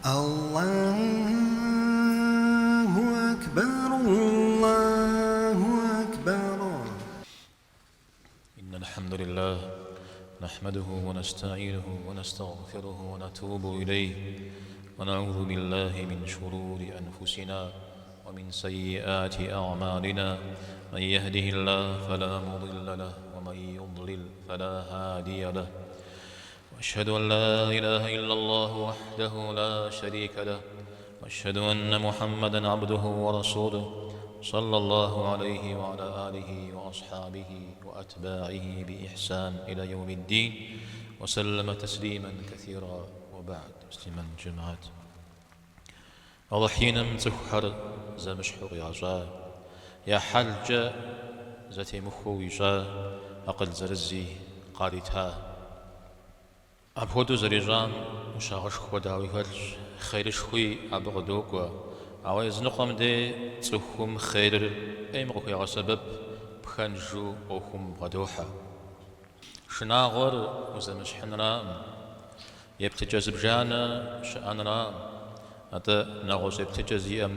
Аллаху акбар, Аллаху акбар. إن الحمد لله نحمده ونستعينه ونستغفره ونتوب إليه ونعوذ بالله من شرور أنفسنا ومن سيئات أعمالنا من يهده الله فلا مضل له ومن يضلل فلا هادي له وأشهد أن لا إله إلا الله وحده لا شريك له وأشهد أن محمدا عبده ورسوله صلى الله عليه وعلى آله وأصحابه وأتباعه بإحسان إلى يوم الدين وسلم تسليما كثيرا وبعد муслъымэн жэмыхьэт. Алыхь Иным цӏыхухэр зэмыщхьу къигъэщӏа, я хьэлкӏэ зэтемыхуэу ищӏа, акъыл зырызи къарита. Апхуэдэу зэрищӏам ӏущагъышхуэ дауи хэлъщ, хъерышхуи абы къыдокӏуэ. Ауэ языныкъуэм дей цӏыхум хъерыр ӏейм къыхуегъэсэбэп, пхэнжу ӏуэхум бгъэдохьэ. Шынагъуэр узэмыщхьынракъым, еплъыкӏэ зыбжанэ щыӏэнракъым, атӏэ нэгъуэщӏ еплъыкӏэ зиӏэм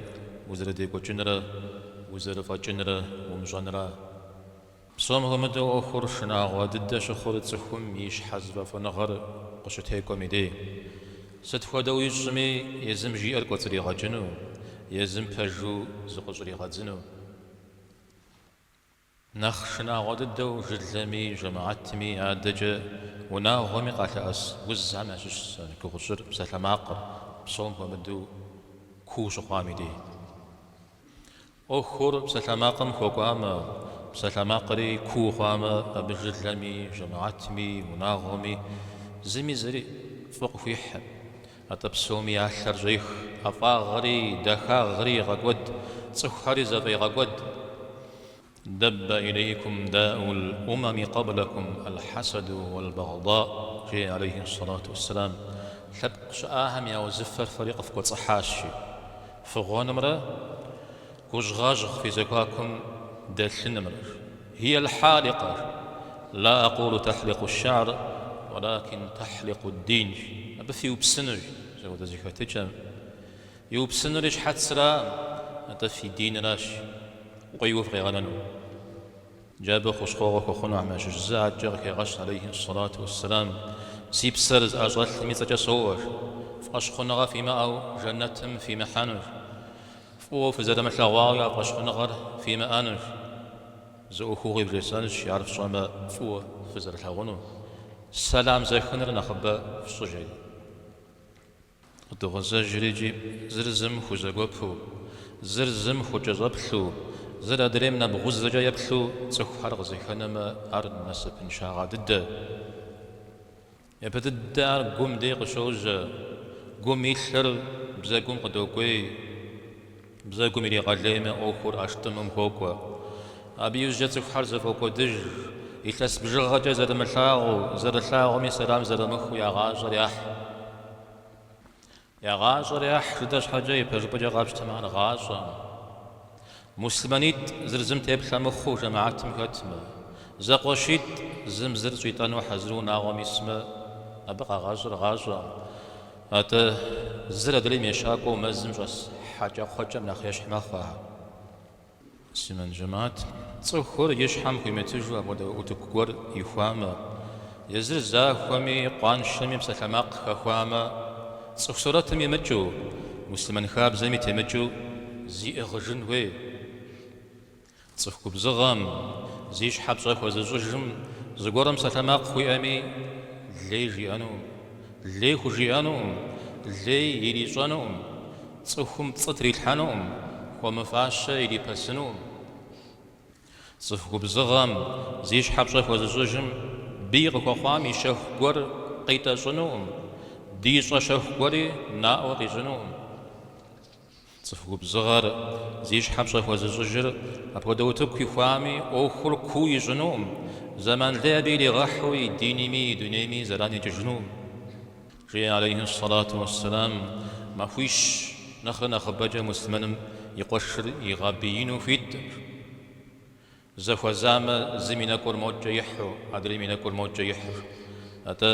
узэрыдекӏуэкӏынрэ узэрыфӏэкӏынрэ умыщӏэнра. Псом хуэмыдэу ӏуэхур шынагъуэ дыдэ щыхъур цӏыхум и щхьэзыфӏэфӏыныгъэр къыщытекӏуэм и дей. Сыт хуэдэу ищӏми, езым жиӏэр кӏуэцӏригъэкӏыну, езым пэжу зыкъыщӏригъэдзыну. Нэхъ шынагъуэ дыдэу жылэми, жэмыхьэтми, адэкӏэ унагъуэми къалъэӏэс узхэм ящыщщ зи гугъу тщӏыр псалъэмакъыр, псом хуэмыдэу куу щыхъуам и дей. Ӏуэхур псалъэмакъым хуэкӏуамэ, псалъэмакъри куу хъуамэ, абы жылэми, жэмыхьэтми, унагъуэми зыми зыри фӏы къыхуихьым. Атӏэ псоми я лъэр щӏех, ӏэфӏагъри, дахагъри егъэкӏуэд, цӏыхухэри зэфӏегъэкӏуэд. Дабба илейкум даӏул умами къэблэкум аль-хьэсэду уал-бэгъдаӏ, жеӏэ алейхи ссалату уэсселам, лъэпкъ щыӏахэм я узыфэр фэри къыфкӏуэцӏыхьащ, жи. Фыгъуэнымрэ гужьгъэжьгъ фи зэхуакум дэлъынымрэ. Хияль-хьаликъэ, ла акъулу тэхьликъу шьэгьр, уэлакин тэхьликъу дин. Абы фиупсынущ, апхуэдэ зэхэтыкӏэм. Иупсынури щхьэцракъым, атӏэ фи динращ, къуийуэ фыкъигъэнэну. Иджы абы хущхъуэгъуэ хуэхъунухэм ящыщ зы адэкӏэ къыхегъэщ, алейхи ссалату уэсселам, Си псэр зыӏэщӏэлъым и цӏэкӏэ соӏуэ, фӏэщхъуныгъэ фимыӏэу жэнэтым фимыхьэнущ. Фӏыуэ фызэрымылъэгъуауи а фӏэщхъуныгъэр фимыӏэнущ. Зы ӏуэхугъуи вжесӏэнщ, ар фщӏэмэ, фӏыуэ фызэрылъагъуну. Сэлам зэхыныр нэхъыбэ фщӏы, жери. Къыдогъэзэжри икӏи зыр зым хузэгуэпу, зыр зым хукӏэщӏэплъу, зыр адрейм нэбгъузэкӏэ еплъу цӏыхухэр къызэхэнэмэ, ар насыпыншагъэ дыдэ. Япэ дыдэ ар гум дей къыщожьэ, гум илъыр бзэгум къыдокӏуей, бзэгум иригъэлеймэ ӏуэхур ӏэштӏымым хуокӏуэ. Абы иужькӏэ цӏыхухэр зэфӏокӏуэдыж, илъэс бжыгъэкӏэ зэрымылъагъуу, зэрылъагъуми сэлам зэрамыхыу я гъащӏэр яхь. Я гъащӏэр яхь жытӏэ щхьэкӏэ ипэжыпӏэкӏэ къапщтэмэ ар гъащӏэкъым. Муслъымэнитӏ зыр зым теплъэ мыхъуу жэмыхьэтым хэтмэ, зэкъуэшитӏ зым зыр щӏитӏэну хьэзыру унагъуэм исмэ, абы къагъэщӏыр гъащӏэкъым. Атӏэ зыр адрейм ещакӏуэу мэзым щӏэс хьэкӏэкхъуэкӏэм нэхъ ещхь мэхъу ахэр. Муслъымэн жэмыхьэт, цӏыхур и щхьэм хуимытыжу апхуэдэ утыку гуэр ихуамэ, езыр захуэми къуаншэми псалъэмакъ хэхуамэ, цӏыху сурэтым имыкӏыу, муслъымэн хабзэми темыкӏыу зиӏыгъыжын хуей. Цӏыху губзыгъэм, зи щхьэ пщӏэ хуэзыщӏыжым зыгуэрым псалъэмакъ хуиӏэми, лей жиӏэнукъым, лей хужиӏэнукъым, лей ирищӏэнукъым. Цӏыхум пцӏы трилъхьэнукъым, хуэмыфащэ ирипэсынукъым. Цӏыху губзыгъэм, зи щхьэ пщӏэ хуэзыщӏыжым бий къыхуэхъуам и щэху гуэр къитӏэщӏынукъым, дищӏэ щэху гуэри наӏуэ къищӏынукъым. Цӏыху губзыгъэр, зи щхьэ пщӏэ хуэзыщӏыжыр апхуэдэ утыку ихуами, ӏуэхур куу ищӏынукъым, зэман лей абы иригъэхьу и динми и дунейми зэран екӏыжынукъым. Жеӏэ алейхи ссалату уэсселам, махуищ нэхърэ нэхъыбэкӏэ муслъымэным и къуэшыр игъэбиину хуиткъым. Зэхуэзамэ, зым и нэкӏур мокӏэ ихьу, адрейм и нэкӏур мокӏэ ихьу. Атӏэ,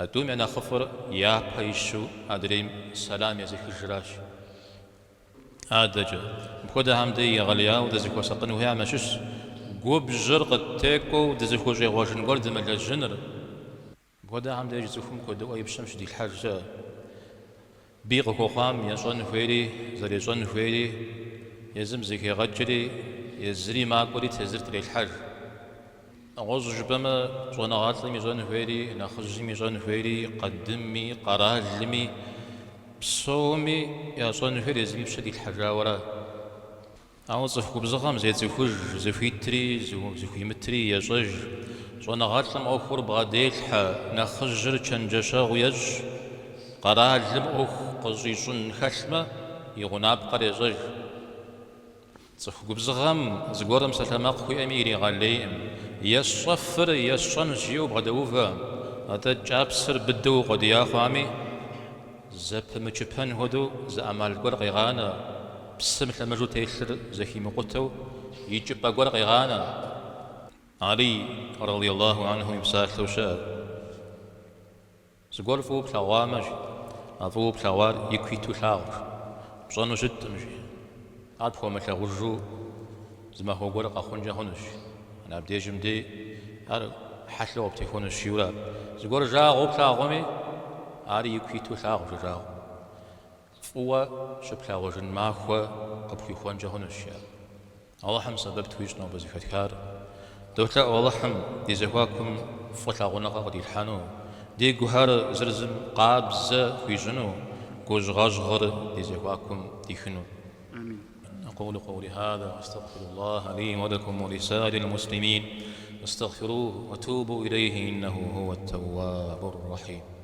А тӏум я нэхъыфӏыр япэ ищу адрейм сэлам езыхыжращ. Адэкӏэ, мыпхуэдэхэм дей егъэлеяуэ дызыхуэсакъын хуейхэм ящыщщ губжьыр къыттекӏуэу дызыхущӏегъуэжын гуэр дымылэжьыныр. Мыпхуэдэхэм деж цӏыхум куэдыӏуэ и пщэм щыдилъхьэж щыӏэ. Бий къыхуэхъуам ещӏэн хуейри, зэрещӏэн хуейри езым зэхегъэкӏри, езыри макӏуэри тезыр трелъхьэж. Нэгъуэщӏу жыпӏэмэ, щӏэныгъэлӏым ищӏэн хуейри, нэхъыжьым ищӏэн хуейри, къадыми, къэралми, псоми ящӏэн хуейр езым и пщэ дилъхьэжауэ ара. Ауэ цӏыху губзыгъэм зецӏыхуж, зыхуитри, зыхуимытри ещӏэж. Щӏэныгъэлӏым ӏуэхур бгъэделъхьэ, нэхъыжьыр чэнджэщэгъу ещӏ, къэралым ӏуэху къыщӏищӏын хэлъмэ, и гъунапкъэр ещӏэж. Цӏыху губзыгъэм зыгуэрым псалъэмакъ хуиӏэми иригъэлейкъым. Есщӏэфыр есщӏэнщ жиӏэу бгъэдэувэ, атӏэ кӏапсэр быдэу укъуэдия хъуами, зэпымычыпэн хуэдэу зы ӏэмал гуэр къегъанэ, псым лъэмыжу телъыр зэхимыкъутэу икӏыпӏэ гуэр къегъанэ. Алий, радиаллаху анху, и псалъэу щыӏэ. Зыгуэр фӏыуэ плъэгъуамэ, жи, а фӏыуэ плъэгъуар ику иту лъагъу, жи. Пщӏэну щыткъым, жи. Ар пхуэмылъагъужу зы махуэ гуэр къэхъункӏэ хъунущ, жи. Абдежым дей ар хьэлъэу къыптехуэнущ, жиӏэурэ. Зыгуэр жагъуэу плъагъуми, ари ику иту лъагъу, жи, жагъуэ. Фӏыуэ щыплъагъужын махуэ къыпхуихуэнкӏэ хъунущ, жиӏэ. Алыхьым сэбэп тхуищӏ нобэ зэхэтхар. Долъэӏу Алыхьым ди зэхуакум фӏы лъагъуныгъэ къыдилъхьэну, ди гухэр зыр зым къабзэ хуищӏыну, гужьгъэжьгъыр ди зэхуакум дихыну. Амин. أقول قولي هذا وأستغفر الله لي ولكم ولسائر المسلمين فاستغفروه وتوبوا إليه إنه هو التواب الرحيم.